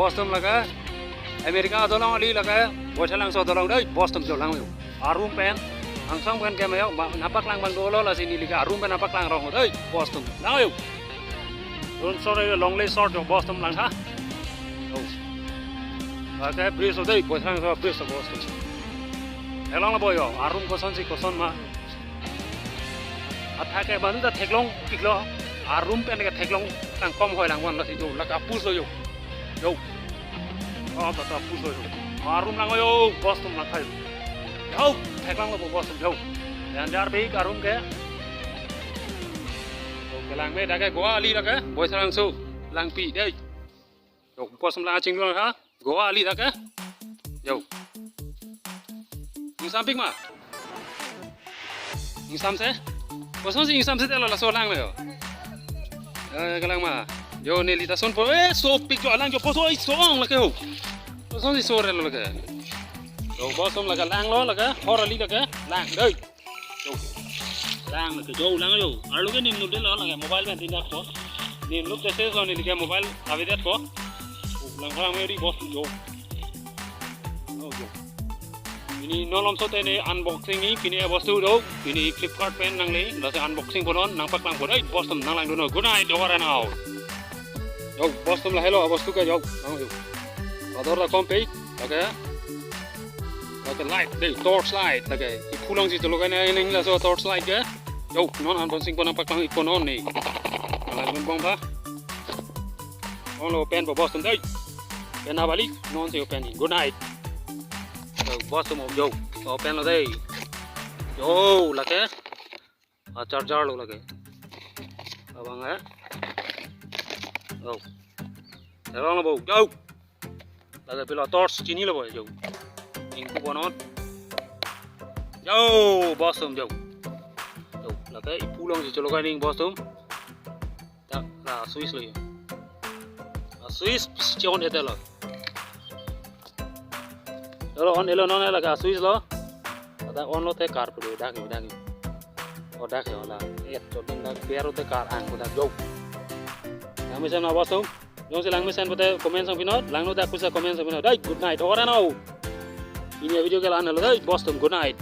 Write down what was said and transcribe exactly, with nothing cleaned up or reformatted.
Bostum lake America adolong ali lake Baithalangso adolong dei, bostum jo lang yo. Arum pen, angsong pen keme yo, ma-, nangpaklang abang dolo lasi neli ke arum pen nangpaklang rong dei, bostum lang yo. Don't sorry, long le short jo bostum lang ha. Oh. Lake bridge dei, Baithalangso bridge bostum. Elong la bo yo, arum kosonsi koson ma. Athak ke manu ta theklong piklo, arum pen ke theklong tang kom hoi lang wan lasi jo, lake apus lo yo. Yo. Oh, ta ta apus lo yo. Arum lang yo, bostum lang kai. Yo, theklang lo bostum yo. Danger big arum ke. Yo, kelang me dak ke Goa ali dak ke, Baithalangso langpi dei. Yo, bostum lang aching lang ha. Goa ali dak ke. Yo. Ingsam pik ma. Ingsam se. Kosonsi ingsam se telo laso lang yo. Eh, kelang ma. Yo, neli ta son po. Eh, sopik jo alang jo poso oi song lake ho. Kosonsi so relo lake. Yo, bostum lake lang lo lake. Hor ali lake. Lang dei. Yo. Lang lake jo lang yo. Arlo ke nimlo dei lo lake mobile pen tindak po. Nimlo tese so neli ke mobile avedet po. Lang lang me ri bostum jo. Oh, jo. Pini non lomso te ne unboxing ni pini abostu do. Pini Flipkart pen nangle. Lasi unboxing po non nangpaklang po dei, bostum nanglang dun non. Good night, over and out. Yo, bostum lahelo abostu ke yo. Lang yo. Ador la kom pe. Lake. Lake light dei, torch light lake. Iphu alongsi cholo kai nang laso torch light ke. Yo, non unboxing po nangpaklang ik po non ni. Lang dun bong ba. On lo pen po bostum dei. Pen abali non si open. Good night. Yo, bostum yo. Open lo dei. Yo, lake. A charger lo lake. Abang eh. Yo. Terang lo bo. Yo. Lake pilo torch chinilo bo yo. Ingku po non. Yo, bostum yo. Yo, lake iphu alongsi cholo kai ning bostum. Ta, la switch lo yo. La switch si on ete lo. Lo on elo non lake switch lo. Dak on lo te kar pu dak yo, dak yo. Oh, dak yo la. Et cho ding dak biar te kar ang pu dak yo. Lang mesen ma bostum. Jongsi lang mesen pute comment song pinon, lang no dak kusa comment song pinon. Dei, good night. Ora nau. Pini video ke la-an lo dei, bostum, good night.